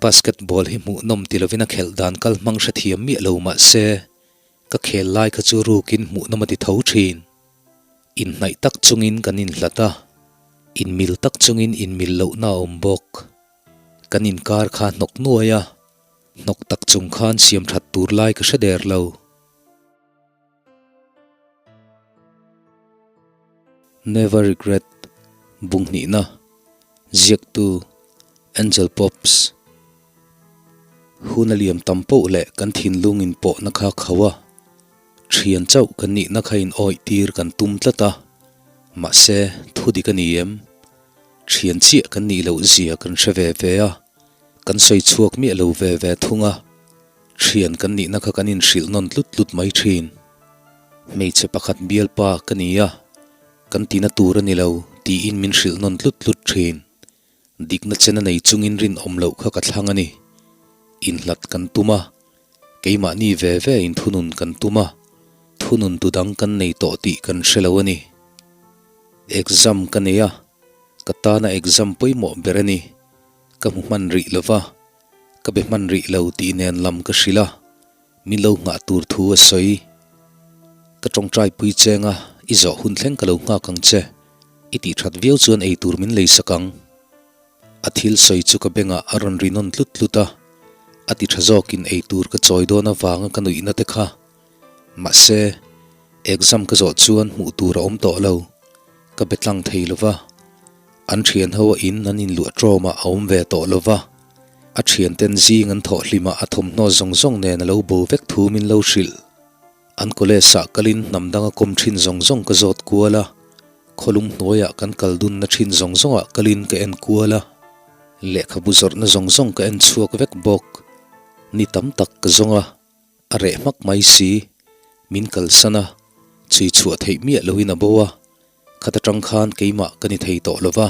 Basketball hi hmuhnawm ti lovin a khelh dan kal hmang hrethiam miah lo mah se, ka khel lai kha chu rukin hmuhnawm a ti tho thin. Inhnaih tak chungin kan inhlat a, inmil tak chungin inmil lohna a awm bawk. Kan inkar kha hnawk nuai a, hnawk tak chung khan siam that tur lai ka hre der lo. Never Regret, Bunghnihna, Ziaktu, Angel Pops. Hun a liam tam poh leh kan thinlung in pawhna kha khauh a, thian chauh kan nihna kha in awih tir kan tum tlat a, mahse thu dik a ni em? Thian chiah kan nih loh zia kan hre ve ve a, kan sawi chhuak miah lo ve ve thung a. Thian kan nihna kha kan inhrilh nawn tlut tlut mai thin. Hmeichhe pakhat bialpa ka ni a, kan tina tur a ni lo tiin min hrilh nawn tlut tlut thin. Dikna chen a nei chungin rinawm loh kha ka thlang a ni. Inhlat kan tum a, keimahni ve ve inthunun kan tum a, thunun tu dang kan nei tawh tih kan hre lo a ni. Exam ka nei a, ka tana exam pawimawh ber a ni. Ka hmu hman rih lo va. Ka be hman rih lo tih nen lam ka hrilh a, min lo nghah tur thu a sawi. Ka tawngtai pui cheng a, i zawh hun thleng ka lo nghak ang che, i tih that viau chuan ei tur min lei sak ang. A thil sawi chu ka bengah a rawn ri nawn tlut tlut a, a ti tha zawkin ei tur ka chawi dawn avanga ka nuihna te kha. Mahse, exam ka zawh chuan hmuh tur a awm tawh lo, ka be tlang thei lo va. An thian ho a in an inluah tawmah a awm ve tawh lo va, a thianten zing an thawh hlimah a thawmhnaw zawng zawng nen a lo bo vek thu min lo hrilh. An college ah kalin hnam dang a kawm thin zawng zawng ka zawt kual a, khawlum hnuaiah kan kal dunna thin zawng zawngah kalin ka en kual a, lehkhabu zawrhna zawng zawng ka en chhuak vek bawk. Ni tam tak ka zawng a. A reh hmak mai si, min kalsan a, chhui chhuah theih miah loin a bo a, khat atang khan keimah ka ni thei tawh lo va,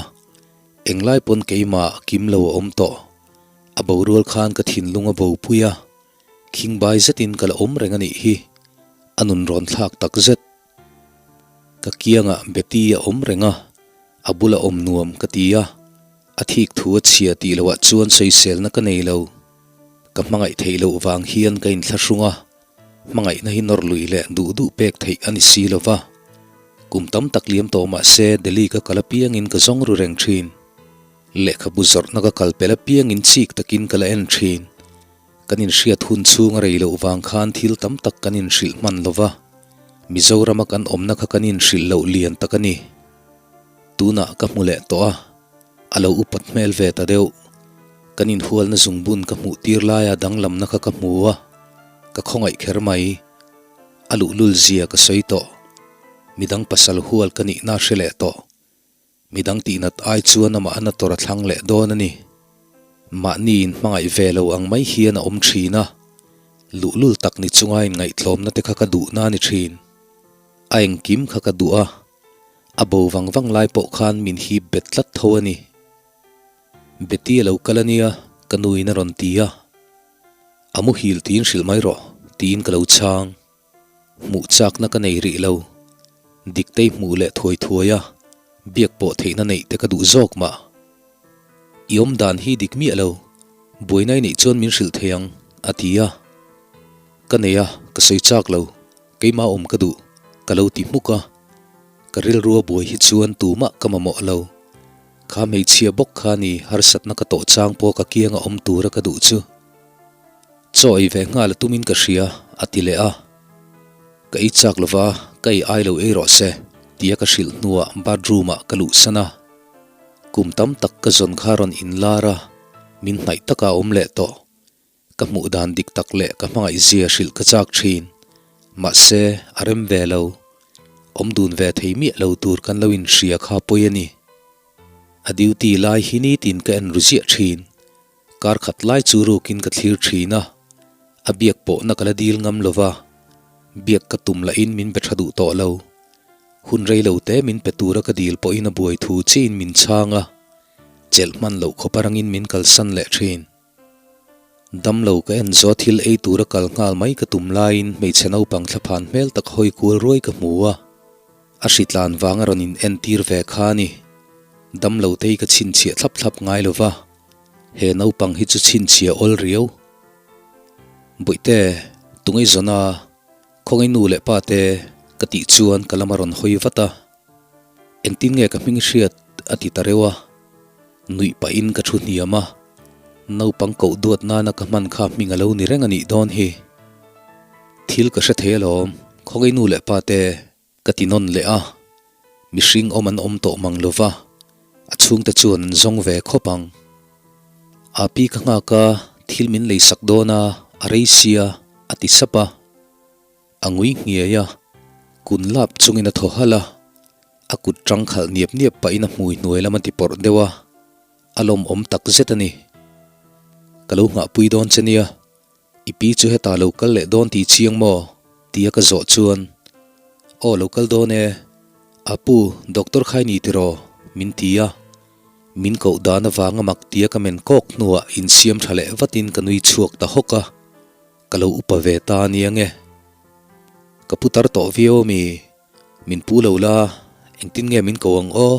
englai pawn keimah kim lo a awm tawh. A borual khan ka thinlung a bo pui a, khingbai zetin ka la awm reng a nih hi, a nun rawn thlak tak zet. Ka kiangah Betty a awm reng a, a bula awm nuam ka ti a, a thik thu a chhia tih loah chuan sawiselna ka nei lo. Ka hmangaih theih loh vang hian ka inthlahrung a, hmangaihna hi nawr lui leh duh duh pek theih a ni si lo va. Kum tam tak liam tawh mah se Delhi ka kal apiangin ka zawng ru reng thin. Lehkhabu zawrhna ka kal pel apiangin chik takin ka la en thin. Kan inhriat hun chhung a rei loh vang khan thil tam tak kan inhrilh hman lo va, Mizorama kan awmna kha kan inhrilh loh lian tak a ni. Tunah ka hmu leh tawh a, a lo upat hmel ve ta deuh. Kan inhualna zungbun ka hmuh tir laia danglamna kha ka hmu a, ka khawngaih kher mai. A luhlul zia ka sawi tawh. Midang pasal hual ka nihna hre leh tawh. Midang tihnat ai chuan amah a na tawr a thlang leh dawn a ni. Mahni in hmangaih ve lo ang mai hian a awm thin a, luhlul tak ni chunga inngaihtlawmna te kha ka duhna a ni thin. A engkim kha ka duh a, a bo vang vang lai pawh khan min hip bet tlat tho a ni. Betty a lo kal a nia, ka nuin a rawn ti a. A muhil tiin hrilh mai rawh, tiin ka lo chhang. Hmuh chakna ka nei rih lo. Diktei hmuh leh thuai thuai a, biak pawh theihna neih te ka duh zawk mah. I awm dan hi dik miah lo, buaina i neih chuan min hrilh thei ang, a ti a. Ka nei a, ka sawi chak lo, keimah awm ka duh, ka lo ti hmuk a. Ka rilrua buai hi chuan tumah ka mamawh lo. Kha hmeichhia bawk kha ni harsatna ka tawh chang pawh ka kianga awm tura ka duh chu. Chaw ei ve nghal a tumin ka hria, a ti leh a. Ka ei chak lova, ka ei ai lo ei rawh se, tia ka hrilh hnuah bathroom-ah ka luhsan a. Kum tam tak ka zawn kha rawn inlar a, min hnaih taka a awm leh tawh. Ka hmuh dan dik tak leh ka hmangaihzia hrilh ka chak thin. Mahse, a rem ve lo. Awm dun ve thei miah lo tur kan lo inhria kha pawi a ni. A duty lai hi nitin ka en ru ziah thin. Kar khat lai chu rukin ka thlir thin a, a biak pawhna ka la dil ngam lo va, biak ka tum lahin min be tha duh tawh lo. Hun rei lo te min pe tura ka dil pawhin a buai thu chiin min chhang a, chelh hman loh khawp arangin min kalsan leh thin. Damlo ka en zawh thil ei tura kal nghal mai ka tum laiin hmeichhe naupang thlaphan hmel tak hawi kual ruai ka hmu a, a hritlan vang a rawn in entir ve kha a ni. Damlo te hi ka chhinchhiah thlap thlap ngai lo va. He naupang hi chu chhinchhia awl riau. Bawihte, tunge zawn a, khawngaih nu leh pa te ka tih chuan ka lam a rawn hawi vat a. Engtin nge ka hming hriat a ti ta reuh a, nuih pahin ka thu hniam a, naupang koh duat nana ka hman kha hming a lo ni reng a nih dawn hi. Thil ka hre thei alawm, khawngaih nu leh pa te ka ti nawn leh a, mihring awm an awm tawh mang lova, a chhungte chuan an zawng ve khawp ang. Api ka nghak a, thil min leisak dawn a, a rei sia a ti sap a. A ngui nghiai a, kun lap chungin a thaw halh a, a kut tang khalh niap niap pahin a hmui hnuai lam a ti pawrh deuh a, a lawmawm tak zet a ni. Ka lo nghahpui dawn che nia, i pi chu hetah lo kal leh dawn tih chiang maw? tia ka zawh chuan, Aw lo kal dawn e, Apu, doctor khai ni tiraw? min ti a, min koh dan avanga mak tia ka men kawk hnuah insiam tha leh vatin ka nui chhuak ta hawk a. Ka lo upa ve ta ania nge? Ka pu tar tawh viau ami? Min pu lo la, engtin nge min ko ang aw?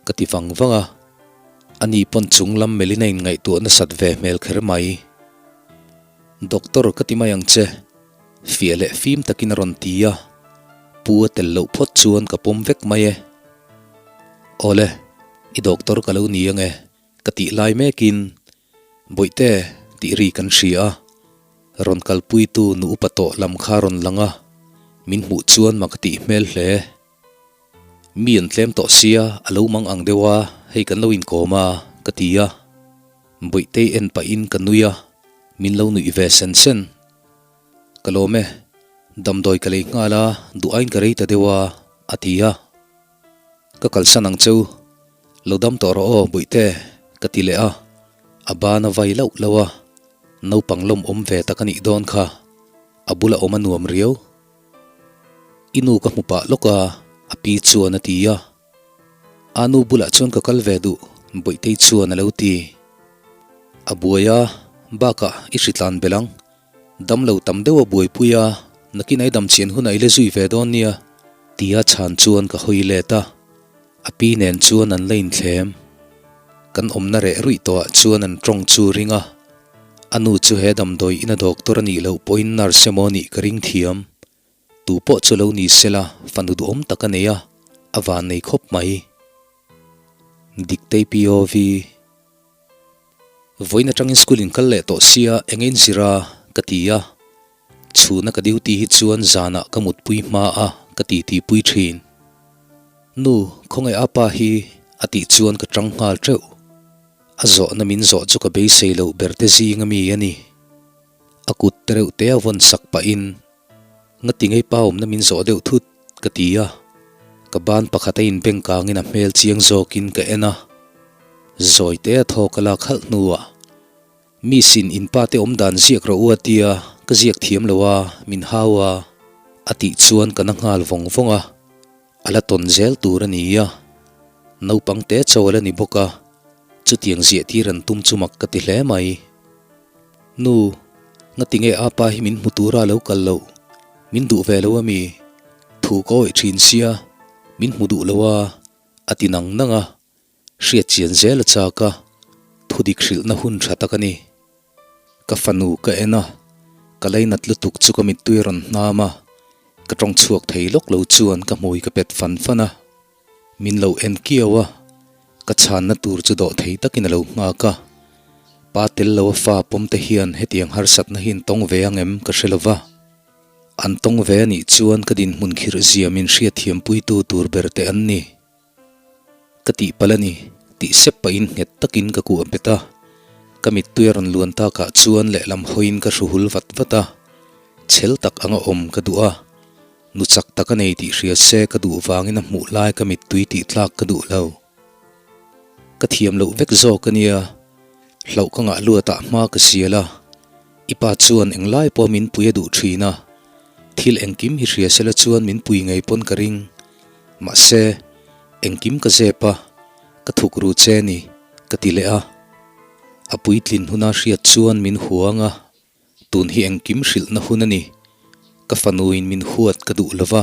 Ka ti vang vang a. Ani pawn chung lam melhin a inngaihtuah nasat ve hmel kher mai. Doctor ka ti mai ang che, fiah leh fim takin a rawn ti a. Pu a tel loh phawt chuan ka pawm vek mai e. Awle, i doctor ka lo ni ange, ka tih lai mekin Bawihte, tih ri kan hria a, rawn kalpuitu nu upa tawh lam kha rawn lang a, min hmuh chuan mak tih hmel hle. Mi an tlem tawh sia, a lo mang ang deuh a, hei kan lo inkawm a, ka ti a. Bawihtei en pahin ka nui a, min lo nuih ve sen sen. Ka lawm e, damdawi ka lei nghal a, duh aiin ka rei ta deuh a, a ti a. Ka kalsan ang cheu, lo dam tawh rawh aw Bawihte, ka ti leh a, a ban a vai lauh lauh a, naupang lawmawm ve tak a nih dawn kha, a bula awm a nuam riau. I nu ka hmu pah lawk a, a pi chuan a ti a, a nu bulah chuan ka kal ve duh, Bawihtei chuan a lo ti. A buai a, bakah i hritlan belh ang, Damlo tam deuh a buaipui a, nakin ai dam chian hunah i la zui ve dawn nia, tia chhan chuan ka hawi let a, a pi nen chuan an la inthlem. Kan awmna reh ruih tawhah chuan an tawng chu ring a, a nu chu he damdawi ina doctor a nih loh pawhin nurse emaw a nih ka ring thiam. Tu pawh chu lo ni sela fanu duhawm tak a nei a, a van nei khawp mai. Diktei POV. Vawiin atangin school in kal leh tawh sia eng in zir a? ka ti a, chhuna ka duty hi chuan zanah ka mutpui hma a ka ti tihpui thin. Nu, khawngaih apa hi a tih chuan ka tang nghal teuh. A zawhna min zawh chu ka beisei loh ber te zing ami a ni. A kut te reuh te a vawn sak pahin Ngati ngei pa awmna min zawh deuh thut ka ti a, ka ban pakhat a inbeng kangin a hmel chiang zawkin ka en a, zawi te a thaw ka lak halh hnuah Miss in in pa te awm dan ziak rawh u a tia ka ziak thiam lo a, min hau a a tih chuan ka na nghal vawng vawng a, a la tawn zel tur a ni a, naupang te chaw a la ni bawk a, chutiang ziah tir an tum chu mak ka ti hle mai. Nu, ngati nge apa hi min hmu tura lo kal loh? Min duh ve lo ami? Thu ka awih thin sia, min hmu duh lo a, a ti nang nang a. Hriat chian zel a chak a, thu dik hrilhna hun tha tak a ni. Ka fanu ka en a, ka lainat lutuk chu ka mittui a rawn hnam a, ka tawng chhuak thei lawk lo chuan ka hmui ka pet fan fan a. Min lo en kiau a, ka chhanna tur chu dawh thei takin a lo nghak a. Pa tel lo a fa pawm te hian hetiang harsatna hi an tawng ve ang em ka hre lo va. An tawng ve anih chuan ka dinhmun khirh zia min hriatthiampuitu tur ber te an ni. Ka tihpalh a ni, tih sep pahin nghet takin ka kuah bet a. Ka mittui a rawn luan takah chuan lehlam hawiin ka hru hul vat vat a. Chhel tak anga awm ka duh a. Nu chak tak a nei tih hria se ka duh vangin a hmuh lai ka mittui tih tlak ka duh lo. Ka thiam loh vek zawk a nia, hlauh ka ngah luatah hma ka sial a, i pa chuan englai pawh min pui a duh thin a, thil engkim hi hria sela chuan min pui ngei pawn ka ring. Mahse, engkim ka zep a, ka thuk ru che ni, ka ti leh a. A puitlin huna hriat chuan min huang a, Tun hi engkim hrilhna hun a ni. Ka fanuin min huat ka duh lova,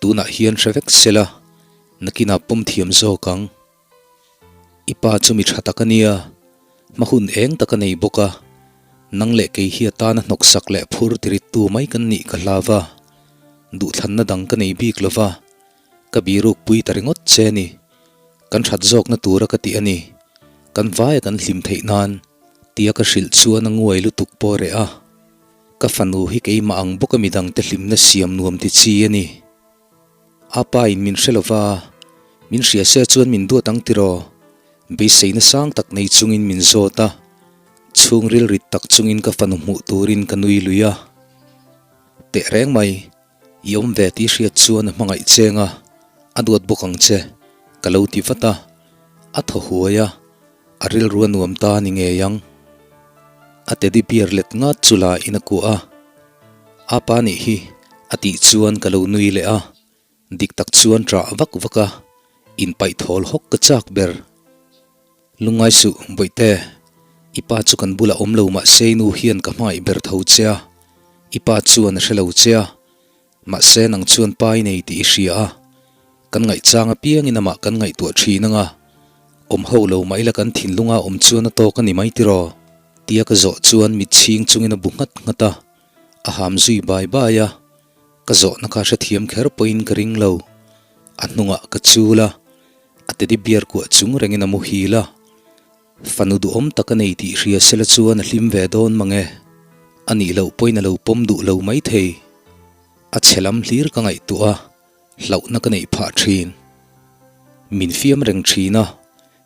tunah hian hre vek sela, nakinah pawm thiam zawk ang. I pa chu mi tha tak a nia, Hma hun eng tak a nei bawk a, nang leh kei hi atana hnawksak leh phur tirittu mai kan nih ka hlau va, duhthlanna dang ka nei bik lo va, ka biruk pui ta ringawt che a ni. Kan that zawkna tura ka tih a ni, kan vaia kan hlim theih nan tia ka hrilh chuan a nguai lutuk pawh reh a, ka fanu hi keimah ang bawka midangte hlimna siam nuam ti chi a ni. A pa in min hre lo va, min hria se chuan min duat ang tiraw? Beiseina sang tak nei chungin min zawt a, chhungril rit tak chungin ka fanu hmuh turin ka nui lui a. Teh reng mai, i awm ve tih hriat chuan a hmangaih cheng a, a duat bawk ang che, ka lo ti vat a, a thaw huai a, a rilru a nuam ta a ni ngei ang. A teddy bear let ngat chu la in a kuah a, A pa nih hi a tih chuan ka lo nui leh a, dik tak chuan ṭah vak vak a, inpaih thawl hawk ka chak ber. Lungngai suh, Bawihte, i pa chu kan bulah awm lo mahse i nu hian ka hmangaih ber tho che a, i pa chuan a hre lo che a, mahse nang chuan pa i nei tih i hria a, kan ngaihchang apiangin amah kan ngaihtuah ṭhin ang a, awm ho lo mah ila kan thinlunga awm chuan a tawk a ni mai tiraw? Tia ka zawh chuan mit chhing chungin a bu nghat nghat a, a ham zui bai bai a, ka zawhna kha hrethiam kher pawhin ka ring lo. A hnungah ka chul a, a teddy bear kuah chung rengin a muhil a. Fanu duhawm tak a nei tih hria sela chuan a hlim ve dawn mang e. A nih loh pawhin a lo pawm duh lo maithei. A chhe lam hlir ka ngaihtuah a, hlauhna ka neih phah thin. Min fiam reng thin a,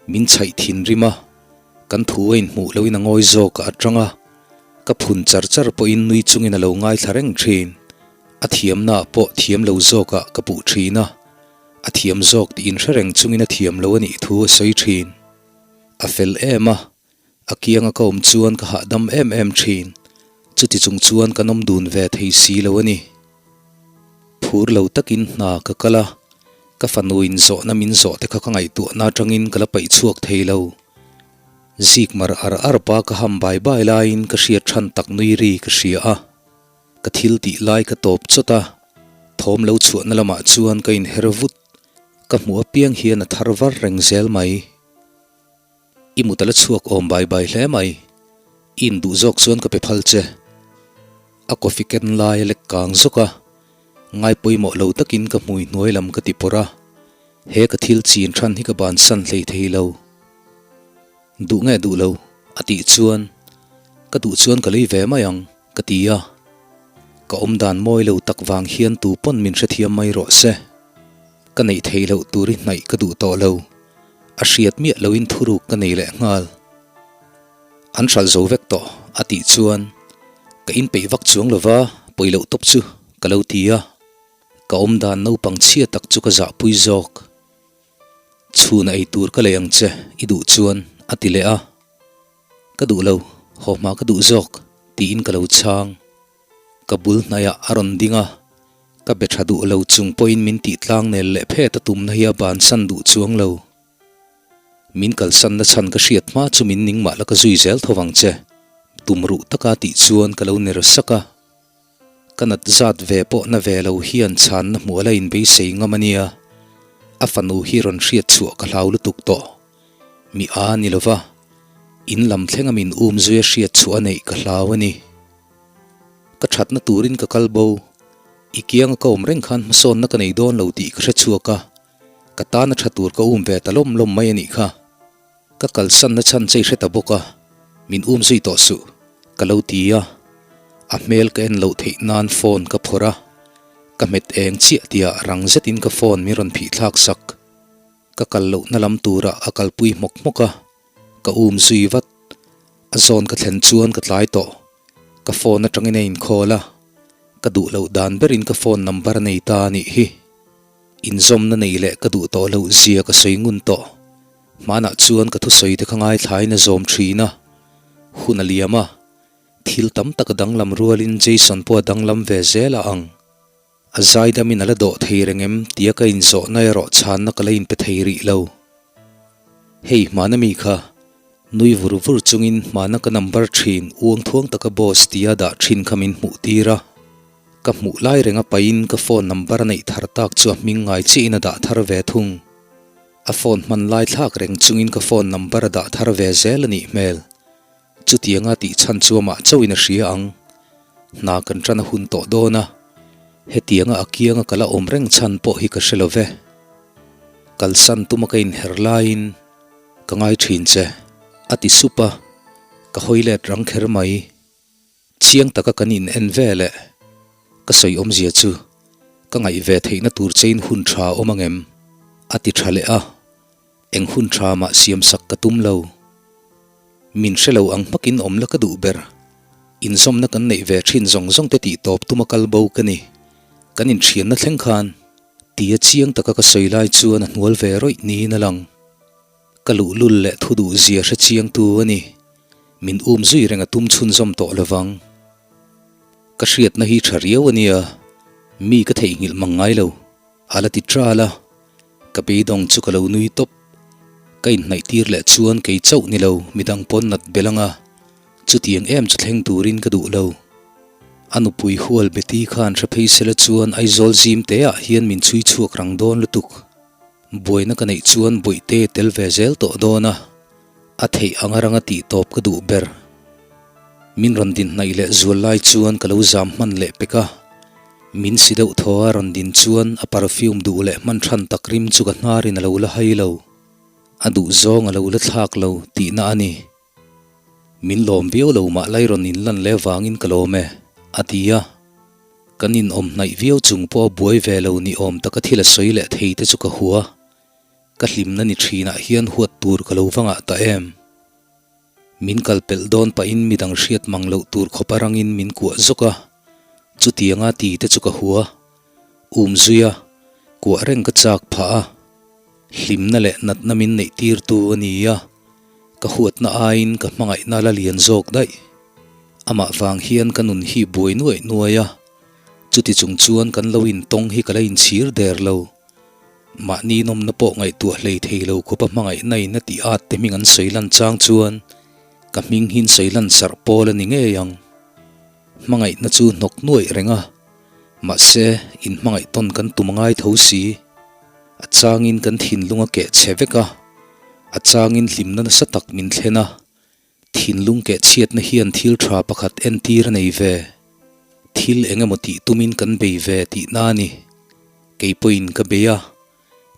min chhaih thinrim a, kan thu a inhmuh lohin a ngawi zawk a atang a, ka phun char char pawhin nui chungin a lo ngaithla reng thin. A thiamnaah pawh thiam lo zawkah ka puh thin a, a thiam zawk tih inhre reng chungin a thiam lo a nih thu a sawi thin. A fel em a, A kianga ka awm chuan ka hahdam em em thin, chuti chung chuan kan awm dun ve thei si lo a ni. Phur lo takin hna ka kal a, ka fanu in zawhna min zawh te kha ka ngaihtuahna atangin ka la paih chhuak thei lo. Zik mar ar ar pa ka ham bai bai laiin ka hriat than tak nui ri ka hria a, ka thil tih lai ka tawp chawt a, thawm lo chhuahna lamah chuan ka inher vut, ka hmuh apiang hian a thar var reng zel mai. I mut a la chhuak awm bai bai hle mai. I induh zawk chuan ka pe phal che. A coffee ken lai a lek kang zawk a, ngai pawimawh lo takin ka hmui hnuai lam ka ti pawrh a, he ka thil chin than hi ka bansan hlei thei lo. Duh nge duh lo? a tih chuan ka duh chuan ka lei ve mai ang ka ti a. Ka awmdan mawi lo tak vang hian tu pawn min hrethiam mai rawh se. Ka neih theih loh tur i hnaih ka duh tawh lo. A hriat miah loin thuruk ka nei leh nghal. An hralh zo vek tawh a tih chuan ka inpeih vak chuang lova pawi loh tawp chu ka lo ti a. Ka awmdan naupang chhia tak chu ka zahpui zawk. Chhun a ei tur ka lei ang che i duh chuan a ti leh a. Ka duh lo, haw hma ka duh zawk tiin ka lo chhang. Ka bul hnaiah a rawn ding a. Ka be tha duh lo chung pawhin min tih tlang nel leh phet a tumna hi a bansan duh chuang lo. Min kalsanna chhan ka hriat hma chu min ning mah la ka zui zel tho vang che, tum ruh taka tih chuan ka lo ner sak a. Ka nat zat ve pawh na ve lo hian chhanna hmuh a la inbeisei ngam a nia. A fanu hi rawn hriat chhuah ka hlau lutuk tawh. Mi a ni lova, in lam thlenga min um zui a hriat chhuah a neih ka hlau a ni. Ka thatna turin ka kal bo. I kianga ka awm reng khan hmasawnna ka nei dawn lo tih ka hre chhuak a, ka tana tha tur ka um ve ta lawm lawm mai a nih kha. Ka kalsanna chhan che i hre ta bawk a, min um zui tawh suh, ka lo ti a. A hmel ka en loh theih nan phone ka phawrh a, ka hmet eng chiah tia rang zetin ka phone min rawn phih thlak sak. Ka kal lohna lam turah a kalpui hmawk hmawk a, Ka um zui vat. A zawn ka thlen chuan ka tlai tawh. Ka phone atangin a inkhawl a, ka duh loh dan berin ka phone number a nei ta a nih hi. Inzawmna nei leh ka duh tawh loh zia ka sawi ngun tawh. Hmanah chuan ka thusawi te kha ngaithlain a zawm thin a, hun a liam a, thil tam tak a danglam rualin Jason pawh a danglam ve zel a ang. A zaidamin a la dawh thei reng em tia ka inzawhna erawh chhanna ka la inpe thei rih lo. Hei hmana mi kha, nui vur vur chungin hmana ka number thin uang thuang taka boss tia dah thin kha min hmuh tir a. Ka hmuh lai renga pahin ka phone number a neih thar tak chu a hming ngai chiahin a dah thar ve thung. A phone hman lai thlak reng chungin ka phone number a dah thar ve zel a nih hmel. Chutianga tih chhan chu amah chauhin a hria ang. Hna kan ṭan a hun tawh dawn a, hetianga a kianga ka la awm reng chhan pawh hi ka hre lo ve. Kalsan tuma ka inher laiin ka ngai ṭhin che, a ti sup a, ka hawi let rang kher mai. Chiang taka kan in en ve leh ka sawi awmzia chu ka ngaih ve theihna tur chein hun tha awm angem? A ti tha leh a, eng hun tha mah siam sak ka tum lo. Min hre lo ang hmakin awm la ka duh ber. Inzawmna kan neih ve thin zawng zawng te tih tawp tuma kal bo ka ni. Kan inthianna thleng khan tia chiang taka ka sawi lai chuan a hnual ve rawih niin a lang. Ka luhlul leh thu duh zia hre chiangtu a ni. Min um zui reng a tum chhunzawm tawh lovang. Ka hriatna hi tha riau a nia, mi ka theihnghilh mang ngai lo. A la ti ṭal a, ka beidawng chu ka lo nui tawp. Ka inhnaih tir leh chuan kei chauh ni lo, midang pawn nat belh ang a, chutiang em chu thleng turin ka duh lo. A nupui hual Betty khan hre phei sela chuan Aizawl zim te ah hian min chhui chhuak rang dawn lutuk. Buaina ka neih chuan bawihte tel ve zel tawh dawn a, a theih anga ranga tih tawp ka duh ber. Min rawn din hnaih leh zual lai chuan ka lo zam hman leh pek a, min si deuh thaw a rawn din chuan a perfume duh leh hman than tak rim chu ka hnarin a lo la hai lo, a duh zawng a lo la thlak lo tihna a ni. Min lawm viau lo mah lai rawn inlan leh vangin ka lawm e, a ti a. Kan inawm hnaih viau chung pawh a buai ve lo ni awm taka thil a sawi leh thei te chu ka hua. Ka hlimna ni thinah hian huat tur ka lo va ngah ta em. Min kal pelh dawn pahin midang hriat mang loh tur khawp a rangin min kuah zawk a, chutianga ti te chu ka hua. Um zui a, kuah reng ka chak phah a. Hlimna leh natna min neih tirtu a ni a, ka huatna aiin ka hmangaihna la lian zawk daih. Amah vang hian ka nun hi buai nuaih nuai a, chuti chung chuan kan lo intawng hi ka la inchhir der lo. Mahni nawmna pawh ngaihtuah hlei thei lo khawpa hmangaihna in a tih at te hming an sawi lan chang chuan ka hming hi in sawi lan sarh pawl a ni ngei ang. Hmangaihna chu hnawk nuaih reng a, mahse inhmangaih tawn kan tum a ngai tho si. A changin kan thinlung a keh chhe vek a, a changin hlimna nasa tak min thlen a. Thinlung keh chhiatna hian thil tha pakhat entir a nei ve. Thil eng emaw tih tumin kan bei ve tihna a ni. Kei pawhin ka bei a,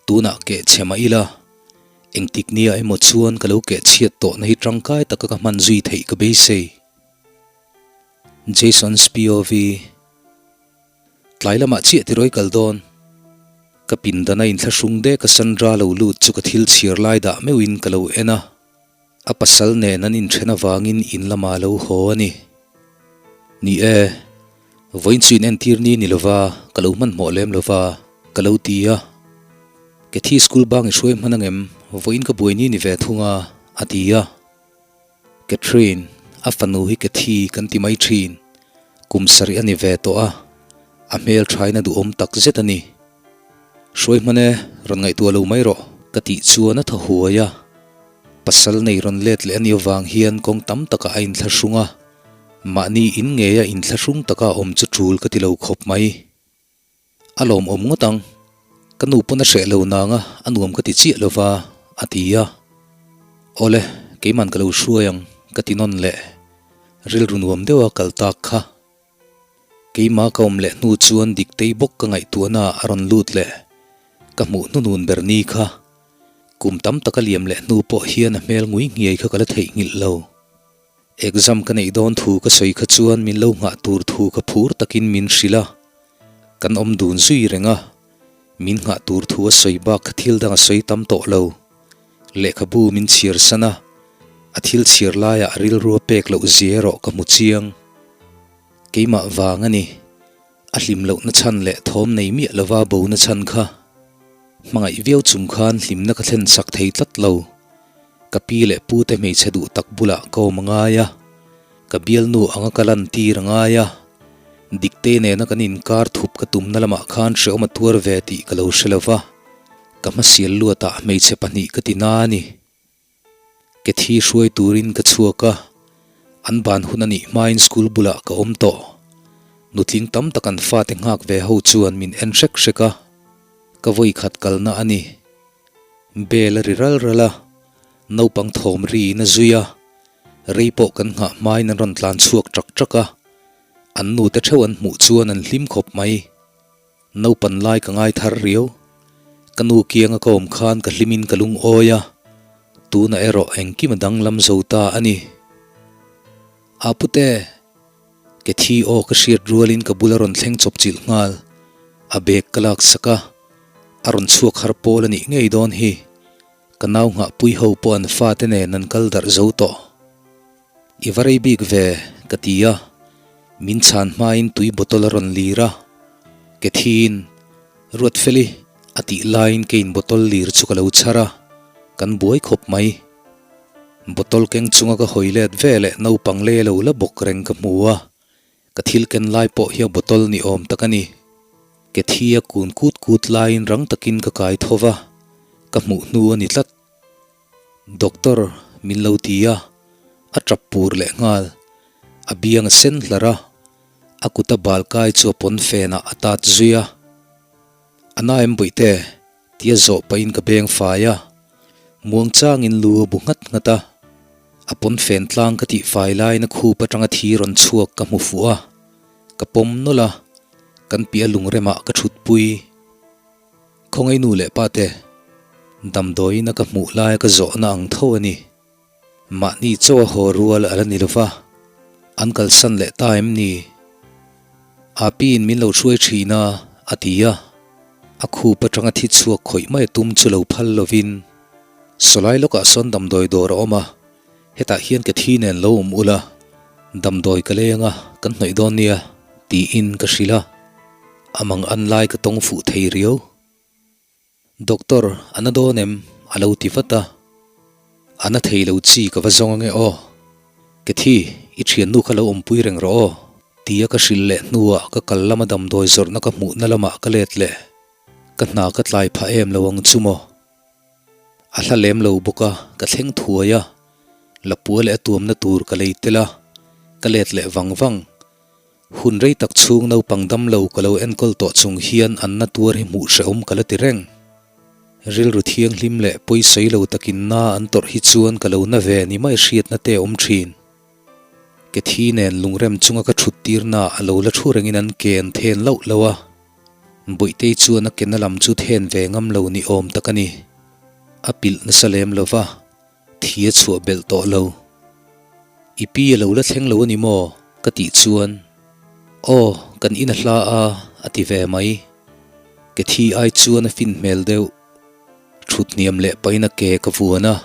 tunah keh chhe mah ila, engtik nia emaw chuan ka lo keh chhiat tawhna hi tangkai taka ka hman zui theih ka beisei. Jason's POV. Tlai lamah chiah tirawi kal dawn. Ka pindana inthlahrung dek a Sandra lo lut chu ka thil chhiar lai dah meuhin ka lo en a. A pasal nen an inthen avangin in lamah a lo haw a ni. Ni e, vawiin chu in entir ni ni lova, ka lo hmanhmawh lem lova, ka lo ti a. Cathy school bang i hruai hman angem, vawiin ka buai ni ni ve thung a, a ti a. Catherine, a fanu hi Cathy kan ti mai thin. Kum sarih a ni ve tawh a, a hmel thaina duhawm tak zet a ni. Hruai hman e, rawn ngaihtuah lo mai rawh, ka tih chuan a thaw huai a. Pasal nei rawn let leh a nih avang hian kawng tam takah a inthlahrung a, mahni in ngeia inthlahrung taka a awm chu tul ka ti lo khawp mai. A lawmawm ngawt ang, ka nu pawn a hreh lo nang a, a nuam ka ti chiah lova, a ti a. Awle, keiman ka lo hruai ang, ka ti nawn leh. Rilru nuam deuha kal tak kha. Keima ka awm leh hnu chuan Diktei bawk ka ngaihtuahna ah a rawn lut leh. Ka hmuh hnunun ber ni kha. Kum tam taka liam leh hnu pawh hian a hmel ngui nghiai kha ka la theihnghilh lo. Exam ka neih dawn thu ka sawi kha chuan min lo nghah tur thu ka phur takin min hrilh a, kan awm dun zui reng a, min nghah tur thu a sawi bak kha thil dang a sawi tam tawh lo. Lehkhabu min chhiar san a, a thil chhiar laiah rilru a pek loh zia erawh ka hmu chiang. Keimah vang a ni, a hlim lohna chhan leh thawm nei miah lova bona chhan kha. Hmangaih viau chung khan hlimna ka thlen sak thei tlat lo. Ka pi leh pu te hmeichhe duh tak bulah ka awm a ngai a, ka bialnu anga ka lan tir a ngai a, Dikte nena kan inkar thup ka tumna lamah khan hrehawm a tuar ve tih ka lo hre lo va, ka hmasial luatah hmeichhe pahnih ka ti na a ni. Cathy hruai turin ka chhuak a, an ban hun a nih hmain school bulah ka awm tawh. Nutling tam tak an fate nghak ve ho chuan min en hrek hrek a, ka vawi khat kalna a ni. Bell a ri ral ral a, naupang thawm riin a zui a. Rei pawh kan nghah hmain an rawn tlan chhuak ṭak ṭak a, an nute ṭheuh an hmuh chuan an hlim khawp mai. Naupan lai ka ngai thar riau. Ka nu kianga ka awm khan ka hlimin ka lungawi a, tunah erawh engkim a danglam zo ta a ni. A pute! Ke thi aw ka hriat rualin ka bula rawn thleng chawp chilh nghal. A bag ka lak sak a, a rawn chhuak har pawl a nih ngei dawn hi. Ka nau nghahpui ho pawh an fate nen an kal darh zo tawh. I va rei bik ve, ka ti a. Min chhan hmain tui bottle a rawn lir a. Ke thiin, Ruatfeli, a tih laiin keiin bottle lir chu ka lo chhar a, kan buai khawp mai. Bottle keng chunga ka hawi let ve leh naupang lei a lo la bawk reng ka hmu a, ka thil ken lai pawh hi a bottle ni awm tak a ni. Ke thi a kun kut kut laiin rang takin ka kai tho va, ka hmuh hnu a ni tlat. Doctor min lo ti a, a tap pur leh nghal. A biang a sen hlar a, a kut a bal kai chu a pawn fenah a tat zui a. A na em bawihte? Tia zawh pahin ka beng fai a, muang changin lu a bu nghat nghat a. A pawnfen tlang ka tih fai laiin a khup atanga thi rawn chhuak ka hmu fuh a, ka pawm nawlh a, kan piah lungremah ka thutpui. Khawngaih nu leh pa te, damdawiin a ka hmuh laia ka zawhna ang tho a ni. Mahni chaw a haw rual a la ni lova, an kalsan leh ta em ni? Api in min lo hruai thin a, a ti a. A khup atanga thi chhuak khawih mai a tum chu lo phal lovin, Sawlai lawkah sawn damdawi dawr a awm a, hetah hian ka thi nen lo awm ula, damdawi ka leng a, kan hnawih dawn nia, tiin ka hrilh a. A mang an lai ka tawng fuh thei riau. Doctor, a na dawn em? A lo ti vat a. A na thei lo chi ka va zawng ange aw. Kethi, i thiannu kha lo awmpui reng rawh aw, tia ka hrilh leh hnuah ka kal lama damdawi zawrhna ka hmuhna lamah ka let leh. Ka hna ka tlai phah em lo ang chu maw? A hla lem lo bawk a, ka thleng thuai a. Lapua leh a tuamna tur ka lei tel a, ka let leh vang vang. Hun rei tak chhung naupang dam lo ka lo enkawl tawh chung hian an na tuar hi hmuh hrehawm ka la ti reng. Rilru thianghlim leh pawisawi lo takin na an tawrh hi chuan ka lo na ve ni mai hriatna te a awm thin. Ke thi nen lungrem chunga ka thut tirna a lo la thu rengin an ke an then loh lo a. Bawihtei chuan a ke na lam chu then ve ngam lo ni awm tak a ni. A pilh nasa lem lo va. Thi a chhuah belh tawh lo. I pi a lo la thleng lo a ni maw? Ka tih chuan, Aw, kan in a hla a, a ti ve mai. Ke thi ai chuan a fin hmel deuh. Thut hniam leh pahin a ke ka vuan a,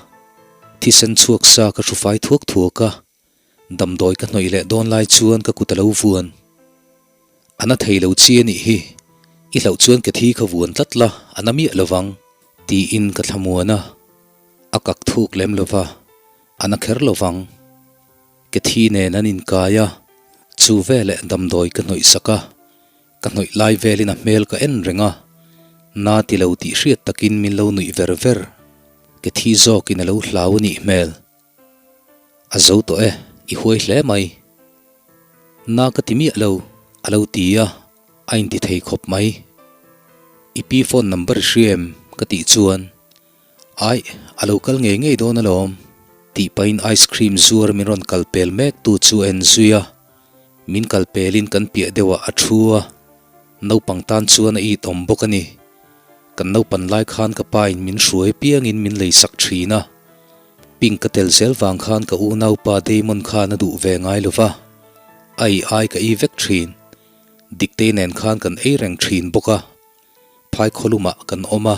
thisen chhuak sa ka hru fai thuak thuak a. Damdawi ka hnawih leh dawn lai chuan ka kut a lo vuan. A na thei lo chi a nih hi, i hlauh chuan ke thi kha vuan tlat la, a na miah lovang, tiin ka thlamuan a. A kak thuk lem lova, a na kher lovang. Ke thi nen an inkai a, chu veleh damdawi ka hnawih sak a, ka hnawih lai velin a hmel ka en reng a, na ti lo tih hriat takin min lo nuih ver ver. Ke thi zawkin a lo hlau a nih hmel. A zo tawh e, i huai hle mai. Na ka ti miah lo, a lo ti a, a inti thei khawp mai. I pi phone number i hria em? ka tih chuan, Aih, a lo kal ngei ngei dawn alawm, tih pahin ice cream zuar min rawn kal pel mek tu chu a en zui a. Min kal pelin kan piah deuhah a thu a, naupang tan chuan a it awm bawk a ni. Kan naupan lai khan ka pa in min hruai piangin min lei sak thin a. Pink ka tel zel vang khan ka unaupa Damon khan a duh ve ngai lo va, a ei ai ka ei vek thin. Diktei nen khan kan ei reng thin bawk a. Phaikhawlumah kan awm a,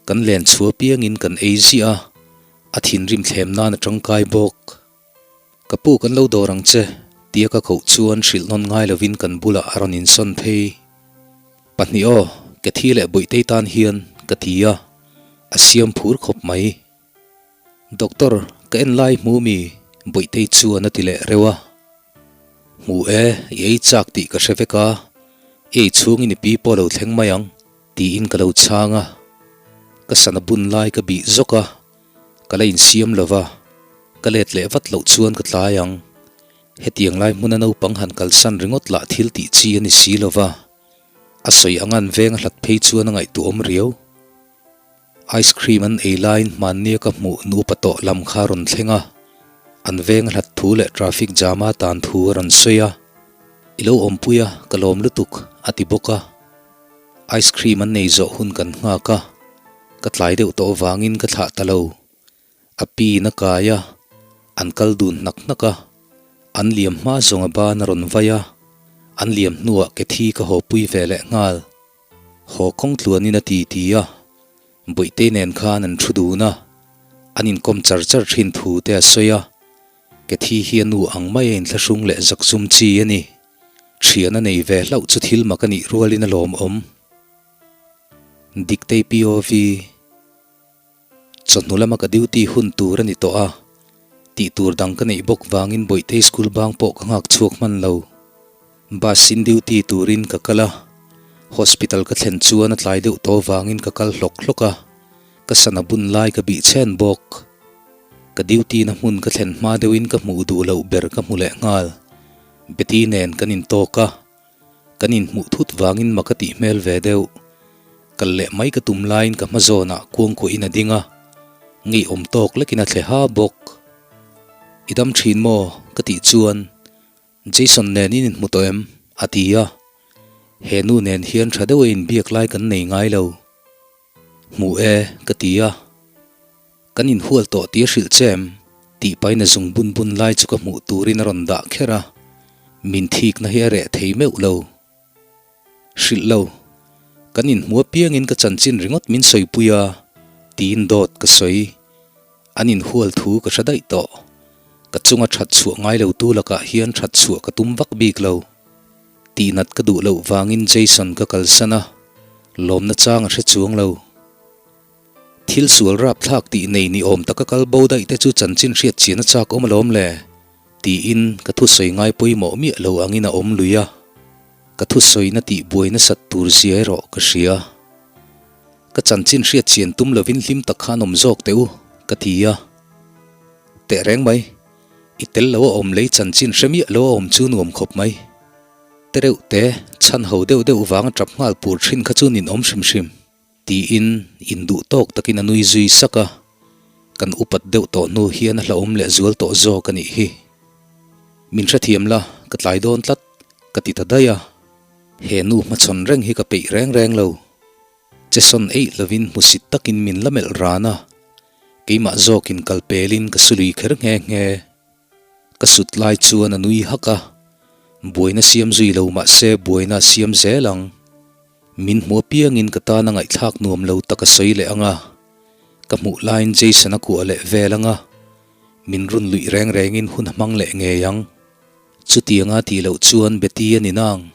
kan len chhuah piangin kan ei ziah a, a thinrim thlem nan a tangkai bawk. Ka pu kan lo dawr ang che, tia ka koh chuan hrilh nawn ngai lovin kan bulah a rawn insawn phei. Pahnih aw, ke thi leh Bawihtei tan hian, ka ti a, a siam phur khawp mai. Doctor, ka en lai hmu mi? Bawihtei chuan a ti leh reuh a. Hmu e, i ei chak tih ka hre vek a, i ei chhungin i pi pawh lo thleng mai ang, tiin ka lo chhang a. Ka sana bun lai ka bih zawk a, ka la insiam lo va, ka let leh vat loh chuan ka tlai ang. Hetiang lai hmuna naupang han kalsan ringawt lah thil tih chi a ni si lo va, a sawi ang an veng a hlat phei chuan a ngaihtuahawm riau. Ice cream an ei laiin hmannia ka hmuh nupa tawh lam kha rawn thleng a. An veng a hlat thu leh traffic jam a tan thu a rawn sawi a, I lo awmpui a, ka lawm lutuk, a ti bawk a. Ice cream an nei zawh hun kan nghak a, ka tlai deuh tawh vangin ka thlah ta lo. A pi in a kai a, an kal dun hnak hnak a, an liam hma zawng a ban a rawn vai a, an liam hnuah ke thi ka haw pui ve leh nghal. Haw kawng tluanin a ti ti a, Bawihte nen khan an thu dun a, an inkawm char char thin thu te a sawi a, ke thi hi a nu ang mai a inthlahrung leh zakzum chi a ni. Thian a nei ve hlauh chu thil mak a nih rualin a lawmawm. Diktei POV. Chawhnu lama ka duty hun tur a ni tawh a, tih tur dang ka neih bawk vangin Bawihtei school bang pawh ka nghak chhuak hman lo. Bus in duty turin ka kal a, hospital ka thlen chuan a tlai deuh tawh vangin ka kal hlawk hlawk a, ka sana bun lai ka bih chhen bawk. Ka duty na hmun ka thlen hma deuhin ka hmuh duh loh ber ka hmu leh nghal. Betty nen kan intawk a. Kan inhmuh thut vangin mak a tih hmel ve deuh. Kal leh mai ka tum laiin ka hma zawnah kuangkuahin a ding a, ngeiawm tawk lekin a thle ha bawk. I dam thin maw? ka tih chuan Jason nen in inhmu tawh em? a ti a. He nu nen hian tha deuh a inbiak lai kan nei ngai lo. Hmu e, ka ti a. Kan inhual tawh tih a hrilh che em? Tih pahin a zung bun bun lai chu ka hmuh turin a rawn dah kher a, min thikna hi a reh thei meuh lo. Hrilh lo. Kan inhmu apiangin ka chanchin ringawt min sawipui a, tiin dawt ka sawi. An inhual thu ka hre daih tawh. Ka chunga that chhuah ngai lo tu lakah hian that chhuah ka tum vak bik lo. Tihnat ka duh loh vangin Jason ka kalsan a, lawmna chang a hre chuang lo. Thil sual rapthlak tih nei ni awm taka kal bo daih te chu chanchin hriat chian a chak awm alawm le? Tiin ka thusawi ngai pawimawh miah lo angin a awm lui a, ka thusawina tih buai nasat tur zia erawh ka hria. Ka chanchin hriat chian tum lovin hlim tak khan awm zawk teh u, ka ti a. Teh reng mai, i tel lo a awm lei chanchin hre miah lo a awm chu nuam khawp mai. Tereuh te, chhan ho deuh deuh vang a tap nghal pur thin kha chu ninawm hrim hrim. Tiin induh tawk takin a nui zui sak a, kan upat deuh tawh hnu hian a hlauhawm leh zual tawh zawk a nih hi. Min hrethiam la, ka tlai dawn tlat, ka ti ta daih a. He nu hmachhawn reng hi ka peih reng reng lo. Che sawn eih lovin hmusit takin min la melh ran a, keimah zawkin kal pelin ka su lui kher nghe nghe. Ka sut lai chuan a nui hak a, buaina siam zui lo mah se buaina a siam zel ang. Min hmu apiangin ka tana ngaihthlak nuam lo tak a sawi leh ang a, ka hmuh laiin Jason a kuah leh vel ang a, min run luih reng rengin hun a hmang leh ngei ang. Chutianga tih loh chuan Betty a ni nang.